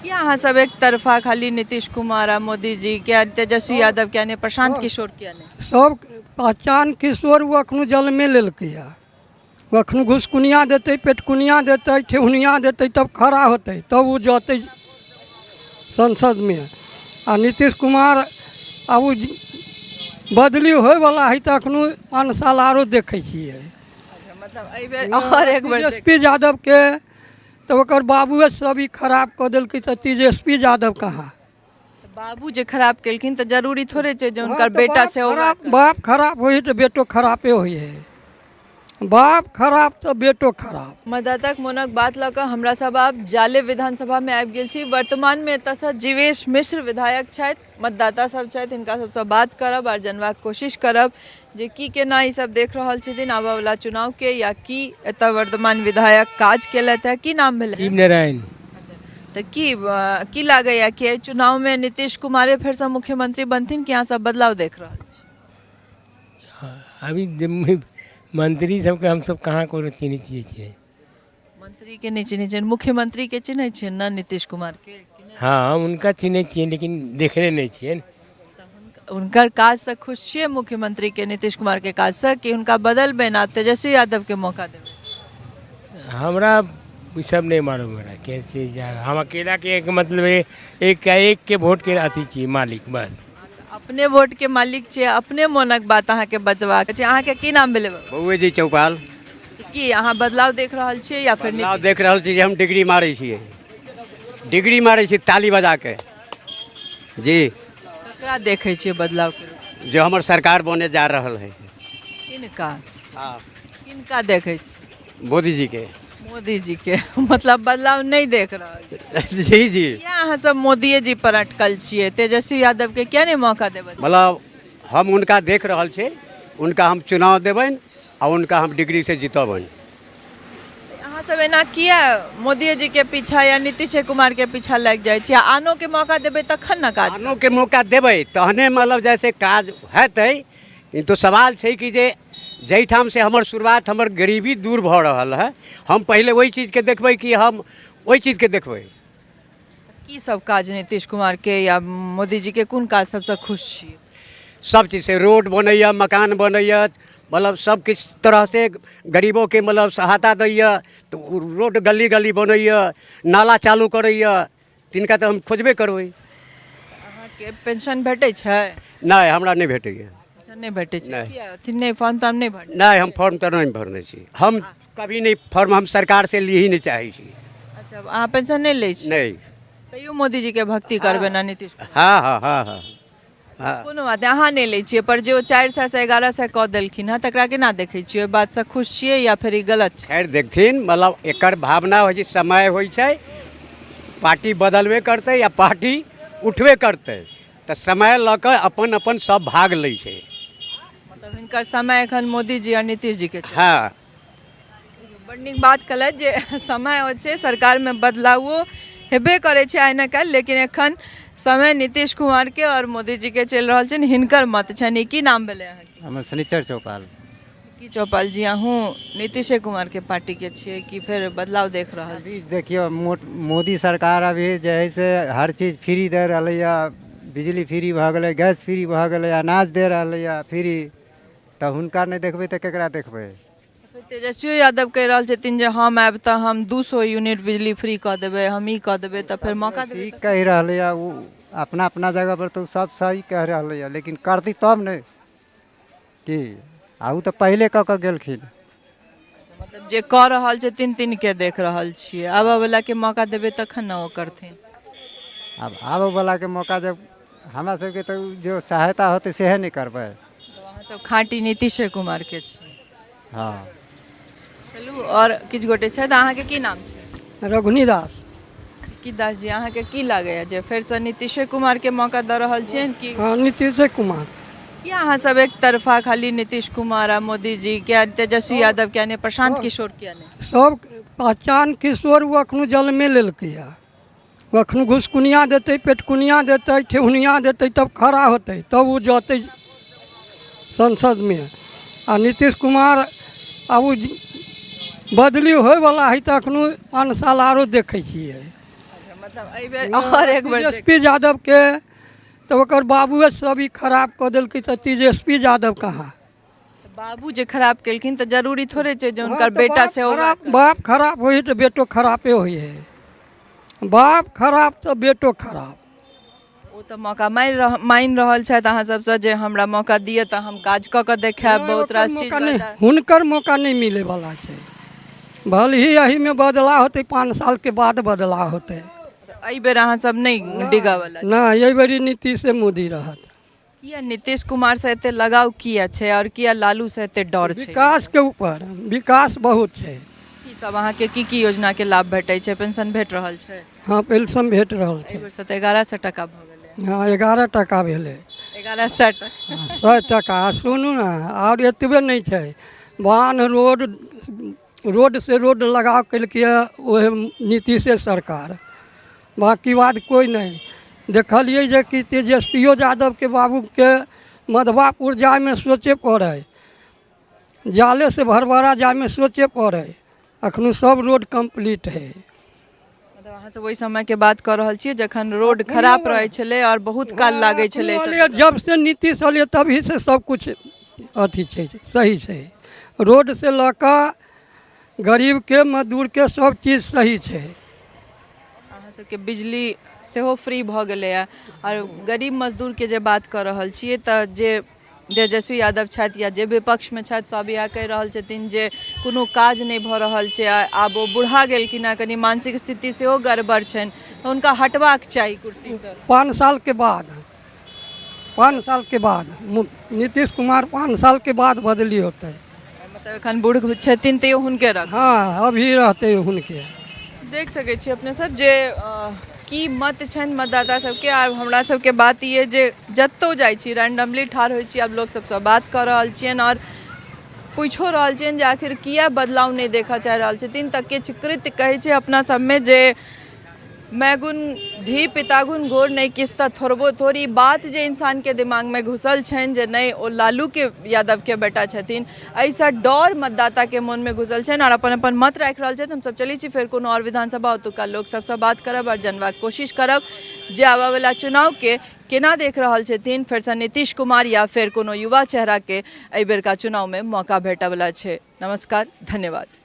किया अहाँ सब एक तरफा खाली नीतीश कुमार आ मोदी जी किया, तेजस्वी यादव किया नहि, प्रशांत किशोर किया नहि? सब पहचान किशोर ओ एखनो जलमे लेलकैए। ओ एखनो घुसकुनिया देतै, पेटकुनिया देतै, ठेहुनिया देतै, तब खड़ा होतै, तब ओ जतै संसदमे। आ नीतीश कुमार आब ओ बदली होइवला हइ तऽ एखनो 5 साल आरो देखै छियै। मतलब एहि बेर आओर एक बेर तेजस्वी यादवके तऽ ओकर बाबुए सब ई खराब कऽ देलकै, तऽ तेजस्वी यादव कहाँ? बाबू जे खराब केलखिन तऽ जरूरी थोड़े छै जे हुनकर बेटा सेहो। बाप खराब होइ तऽ बेटो खरापे होइ है, बाप खराब तऽ बेटो खराब। मतदाताक मोनक बात लऽ कऽ हमरा सब आब जाले विधानसभामे आबि गेल छी। वर्तमानमे एतऽसँ जीवेश मिश्र विधायक छथि। मतदाता सब छथि, हिनका सबसँ बात करब आर जनबाक कोशिश करब जे की केना ई सब देख रहल छथिन आबऽवला चुनावके, या की एतऽ वर्तमान विधायक काज केलथि हँ। की नाम भेलै? शिव नारायण। तऽ की लागैया कि एहि चुनावमे नीतीश कुमारे फेरसँ मुख्यमंत्री बनथिन कि अहाँ सब बदलाव देख रहल छी? अभी मंत्री सबके हमसब कहाँ कोनो चिन्है छियै। मंत्री के नहि चिन्है छियै, मुख्यमंत्री के चिन्है छियै ने, नीतीश कुमार के? हँ, हम हुनका चिन्है छियै लेकिन देखने नहि छियनि। हुनकर काजसँ खुश छियै मुख्यमंत्री के, नीतीश कुमार के काजसँ, कि हुनका बदलबै ने, तेजस्वी यादव के मौका देबै? हमरा ई सब नहि मालूम हमरा कैसे जा। हम अकेला के एक मतलब एक एक के वोट के अथी छियै मालिक बस। अपने वोट के मालिक छियै, अपने मोनक बात अहाँके बतबाक छै। अहाँके की नाम भेलै? बौए जी चौपाल। की अहाँ बदलाव देख रहल छियै या फेर बदलाव देख रहल छी? जे हम डिग्री मारै छियै, डिग्री मारै छी ताली बजा के जी। ककरा देखै छियै बदलाव के रूप? जो हमर सरकार बने जा रहल है। किनका? हाँ। किनका देखै छी? मोदी जी के। मोदी जी के, मतलब बदलाव नहि देख रहल छी। जी जी। किया अहाँ सब मोदिये जी पर अटकल छियै? तेजस्वी यादव के किया नहि मौका देबै? मतलब हम हुनका देख रहल छी, हुनका हम चुनाव देबनि आ हुनका हम डिग्री से जितबनि। अहाँ सब एना किया मोदी जी के पीछा या नीतीश कुमार के पीछा लागि जाइ छियै? आनो के मौका देबै तखन ने काज। आनो के मौका देबै तहने मतलब जैसे काज हेतै। किन्तु सवाल छै कि जे जाहिठाम से हमर शुरुआत, हमर गरीबी दूर भऽ रहल है, हम पहिले ओहि चीजके देखबै कि हम ओहि चीजके देखबै? की सब काज नीतीश कुमार के या मोदी जी के, कोन काज सबसँ खुश छी? सब चीज से रोड बनैया, मकान बनैया, मतलब सब किछु तरह से गरीबोके मतलब सहायता दैया, तऽ ओ रोड गली गली बनैया, नाला चालू करैया, तिनका तऽ हम खोजबे करबै। अहाँके पेंशन भेटै छै? नहि, हमरा नहि भेटैया। अच्छा, नहि भेटै छै? नहि। किया अथी नहि, फॉर्म तार्म नहि भरने? नहि, हम फॉर्म तऽ नहि भरने छी। हम कभी नहि फॉर्म, हम सरकारसँ ली ही नहि चाहै छी। अच्छा, अहाँ पेंशन नहि लै छी? नहि। तैयो मोदी जी के भक्ति करबै ने, नीतीश कुमार? हँ हँ हँ हँ हँ। कोनो बात नहि, अहाँ नहि लै छियै, पर जे ओ 400 से 1100 कऽ देलखिन हँ तकरा केना देखै छियै? ओहि बातसँ खुश छियै या फेर ई गलत छै? खैर देखथिन, मतलब एकर भावना होइ छै, समय होइ छै, पार्टी बदलबे करतै या पार्टी उठबे करतै, तऽ समय लऽ कऽ अपन अपन सब भाग लै छै। मतलब हिनकर समय एखन मोदी जी आ नीतीश जी के छै। हँ। बड़ नीक बात कहलथि जे समय होइ छै, सरकारमे बदलावो हेबे करै छै आइ ने काल्हि, लेकिन एखन समय नीतीश कुमारके आओर मोदी जीके चलि रहल छनि, हिनकर मत छनि। ई की नाम भेलै अहाँके? हमर शनिचर चौपाल। की चौपाल जी, अहूँ नीतीशे कुमारके पार्टीके छियै कि फेर बदलाव देख रहल छी? अभी देखियौ, मोदी सरकार अभी जे है से हर चीज फ्री दे रहलैए। बिजली फ्री भऽ गेलै, गैस फ्री भऽ गेलै, अनाज दे रहलैए फ्री, तऽ हुनका नहि देखबै तऽ केकरा देखबै? फेर तेजस्वी यादव कहि रहल छथिन जे हम आयब तऽ हम 200 यूनिट बिजली फ्री कऽ देबै, हम ई कऽ देबै, तऽ फेर मौका देबै? ठीक कहि रहलैए ओ, अपना अपना जगहपर तऽ ओ सब सही कहि रहलैए, लेकिन करतै तब ने की। आ ओ तऽ पहिले कऽ कऽ गेलखिन। मतलब जे कऽ रहल छथिन तिनके देख रहल छियै, आबऽ वलाके मौका देबै तखन ने ओ करथिन। आब आबऽवलाके मौका जब हमरा सबके तऽ जो सहायता होतै सेहे नहि करबै। अहाँ सब खाँटी नीतीशे कुमारके छी? हँ। चलू, आओर किछु गोटे छथि। अहाँके की नाम छै? रघुनी दास। की दास जी, अहाँके की लागैए जे फेरसँ नीतीशे कुमारके मौका दऽ रहल छियनि कि? हँ, नीतीशे कुमार। की अहाँ सब एक तरफा खाली नीतीश कुमार आ मोदी जी किया, तेजस्वी यादव किया नहि, प्रशांत किशोर किया नहि? सब पहचान किशोर ओ एखनो जलमे लेलकैए। ओ एखनो घुसकुनिया देतै, पेटकुनिया देतै, ठेहुनिया देतै, तब खड़ा होतै, तब ओ जतै संसदमे। आ नीतीश कुमार आब ओ बदली होइवला हइ तऽ एखनो 5 साल आरो देखै छियै। मतलब मतलब एहि बेर आओर एक बेर तेजस्वी यादवके तऽ ओकर बाबुए सब ई खराब कऽ देलकै तऽ तेजस्वी यादव कहाँ बाबू जे खराब केलखिन तऽ जरूरी थोड़े छै जे हुनकर हँ, तऽ बेटा बाप सेहो खराब बाप खराब होइ हइ तऽ बेटो खरापे होइ हइ बाप खराब तऽ बेटो खराब ओ तऽ मौका मानि रह मानि रहल छथि अहाँ सबसँ जे हमरा मौका दिअ तऽ हम काज कऽ कऽ देखायब नहि, बहुत ओकर रास चीज मौका नहि बतायब। हुनकर मौका नहि मिलैवला छै भले ही एहिमे बदलाव होतै 5 सालके बाद बदलाव होतै तऽ एहि बेर अहाँ सब नहि डिगऽवला नहि एहि बेरी नीतीशे मोदी रहत किया नीतीश कुमार से एते लगाव किया छै आओर किया लालू से एते डर छै विकासके ऊपर विकास बहुत छै की सब अहाँके की की योजना के लाभ भेटै छै पेंशन भेट रहल छै हँ पेंशन भेट रहल एहि छै बेर से तऽ 1100 टका भऽ गेलै हँ 11 टका भेलै 1100 टका 100 टका आ सुनू ने आओर एतबे नहि छै बान्ह रोड रोड से रोड लगाव केलकै ओहे नीतीशे सरकार बाँकी बात कोइ नहि देखलियै जे कि तेजस्वियो यादवके बाबूके मधवापुर जाइमे सोचे पड़ै जालेसँ भरबड़ा जाइमे सोचे पड़ै एखनो सब रोड कम्प्लीट हइ मतलब अहाँ सब ओहि समयके बात कऽ रहल छियै जखन रोड खराब रहै छलै आओर बहुत काल लागै छलै एखनो एलैए, जब से नीतीश एलै तभी से सब किछु अथी छै सही छै रोडसँ लऽ कऽ गरीबके मजदूरके सब चीज सही छै अहाँ सबके बिजली सेहो फ्री भऽ गेलैए आओर गरीब मजदूरके जे बात कऽ रहल छियै तऽ जे तेजस्वी यादव छथि या जे विपक्षमे छथि सब इएह कहि रहल छथिन जे कोनो काज नहि भऽ रहल छै आ आब ओ बुढ़ा गेलखिन हँ कनि मानसिक स्थिति सेहो गड़बड़ छनि तऽ हुनका हटबाक चाही कुर्सीसँ 5 सालके बाद 5 सालके बाद नीतीश कुमार 5 सालके बाद बदली होतै मतलब एखन बूढ़ छथिन तैयो हुनके रख हँ अभी रहतै हुनके देख सकै छी अपने सब जे की मत छनि मतदाता सबके आर हमरा सबके बात ई अइ जे जतौ जाइ छी रैंडमली ठाढ़ होइ छी आब लोक सबसँ बात कऽ रहल छियनि आओर पूछियो रहल छियनि जे आखिर किया बदलाव नहि देखऽ चाहि रहल छथिन तऽ किछु कृत्य कहै छै अपना सबमे जे मैं गुण धी पिता गुण घोर नहि किछु तऽ थोड़बो थोड़ ई बात जे इंसानके दिमागमे घुसल छनि जे नहि ओ लालूके यादवके बेटा छथिन एहिसँ डर मतदाताके मोनमे घुसल छनि आओर अपन अपन मत राखि रहल छथि हमसभ चलै छी फेर कोनो आओर विधानसभा ओतुका लोक सबसँ बात करब आओर जानबाक कोशिश करब जे आबयवला चुनावके केना देख रहल छथिन फेरसँ नीतीश कुमार या फेर कोनो युवा चेहराके एहि बेरका चुनावमे मौका भेटयवला छै नमस्कार धन्यवाद।